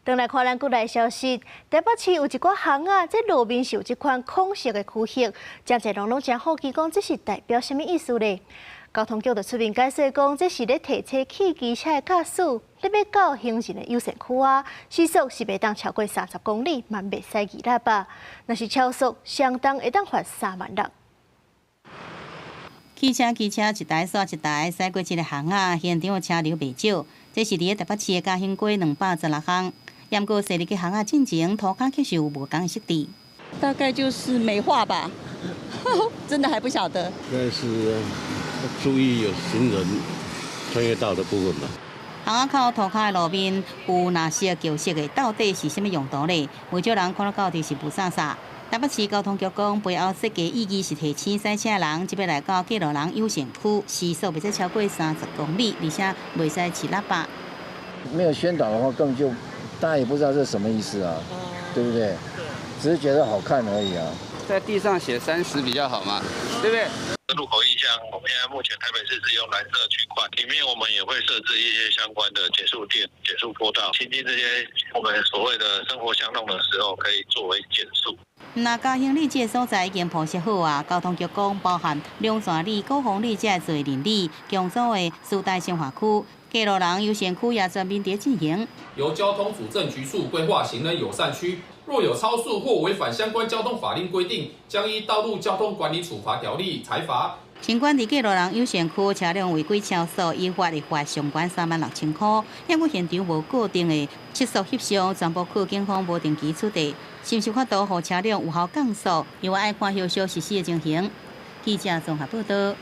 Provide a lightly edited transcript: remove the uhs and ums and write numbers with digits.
轉來看咱國內消息，台北市有一寡巷仔，這路面是有這款孔色的區域，誠濟人攏誠好奇講，這是代表啥物意思咧？交通局就出面解釋講，這是咧提醒汽機車的駕駛，你欲到行人的優先區啊，時速是袂當超過30公里，嘛袂使按喇叭。若是超速，相當會當罰3萬6。汽車、機車一台煞一台，駛過這个巷仔，現場的車流袂少。這是佇咧台北市的嘉興街216巷。毋過設立個巷仔進前，塗跤卻是有無仝的設置。大概就是美化吧，真的還不曉得。應該是注意有行人穿越道的部分吧。巷仔口塗跤的路面有藍色、舊色的，到底是啥物用途咧？袂少人看了到底是霧煞煞。台北市交通局講，背後設計意義是提醒駛車人，這欲來到過路人優先區，時速袂使超過30公里，而且袂使飼喇叭。沒有宣導的話，根本就大家也不知道這是什麼意思啊，對不對？只是覺得好看而已啊。在地上寫30比較好嘛，對不對？路口意向，我們現在目前台北市是用藍色區塊，裡面我們也會設置一些相關的減速墊、減速坡道，行經這些我們所謂的生活巷弄的時候，可以作為減速。那嘉興里這个所在已經鋪設好啊，交通局講包含龍泉里、鼓峰里這個鄰里、強組的師大新華區、過路人優先區也全面佇進行。由交通主政局處規劃行人友善區，若有超速或違反相關交通法令規定，將依《道路交通管理處罰條例》裁罰。儘管佇過路人優先區車輛違規超速，依法會罰上懸36,000箍，毋過現場無固定的測速翕相，全部靠警方無定期取締，是毋是法度予車輛有效降速，猶愛看後續實施的情形。記者綜合報道。